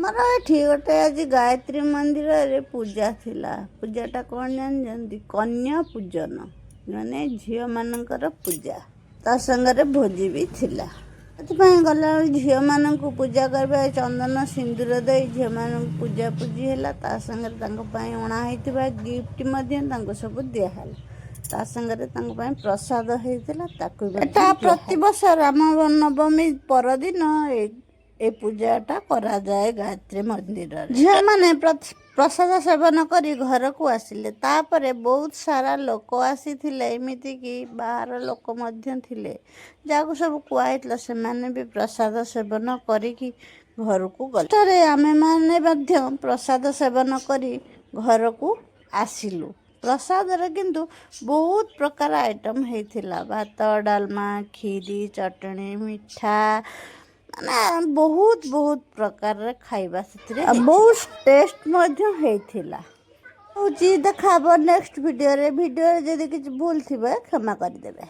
ଆମର ଏଠି ଗୋଟେ ଆଜି ଗାୟତ୍ରୀ ମନ୍ଦିରରେ ପୂଜା ଥିଲା। ପୂଜାଟା କ'ଣ ଜାଣିଛନ୍ତି? କନ୍ୟା ପୂଜନ, ମାନେ ଝିଅମାନଙ୍କର ପୂଜା। ତା ସାଙ୍ଗରେ ଭୋଜି ବି ଥିଲା। ସେଥିପାଇଁ ଗଲାବେଳେ ଝିଅମାନଙ୍କୁ ପୂଜା କରିବା, ଚନ୍ଦନ ସିନ୍ଦୁର ଦେଇ ଝିଅମାନଙ୍କୁ ପୂଜା ପୂଜି ହେଲା। ତା ସାଙ୍ଗରେ ତାଙ୍କ ପାଇଁ ଅଣା ହେଇଥିବା ଗିଫ୍ଟ ମଧ୍ୟ ତାଙ୍କୁ ସବୁ ଦିଆହେଲା। ତା ସାଙ୍ଗରେ ତାଙ୍କ ପାଇଁ ପ୍ରସାଦ ହେଇଥିଲା, ତାକୁ ବି। ଏଟା ପ୍ରତିବର୍ଷ ରାମ ନବମୀ ପରଦିନ ଏ ପୂଜାଟା କରାଯାଏ ଗାୟତ୍ରୀ ମନ୍ଦିରରେ। ଝିଅମାନେ ପ୍ରସାଦ ସେବନ କରି ଘରକୁ ଆସିଲେ। ତାପରେ ବହୁତ ସାରା ଲୋକ ଆସିଥିଲେ, ଏମିତିକି ବାହାର ଲୋକ ମଧ୍ୟ ଥିଲେ। ଯାହାକୁ ସବୁ କୁହାହେଇଥିଲା, ସେମାନେ ବି ପ୍ରସାଦ ସେବନ କରିକି ଘରକୁ ଗଲେ। ସେଠାରେ ଆମେମାନେ ମଧ୍ୟ ପ୍ରସାଦ ସେବନ କରି ଘରକୁ ଆସିଲୁ। ପ୍ରସାଦରେ କିନ୍ତୁ ବହୁତ ପ୍ରକାର ଆଇଟମ୍ ହେଇଥିଲା: ଭାତ, ଡାଲମା, କ୍ଷୀରି, ଚଟଣି, ମିଠା, ମାନେ ବହୁତ ବହୁତ ପ୍ରକାରର ଖାଇବା ସେଥିରେ, ଆଉ ବହୁତ ଟେଷ୍ଟ ମଧ୍ୟ ହେଇଥିଲା। ହେଉଛି, ଦେଖା ହବ ନେକ୍ସଟ ଭିଡ଼ିଓରେ। ଭିଡ଼ିଓରେ ଯଦି କିଛି ଭୁଲ ଥିବ, କ୍ଷମା କରିଦେବେ।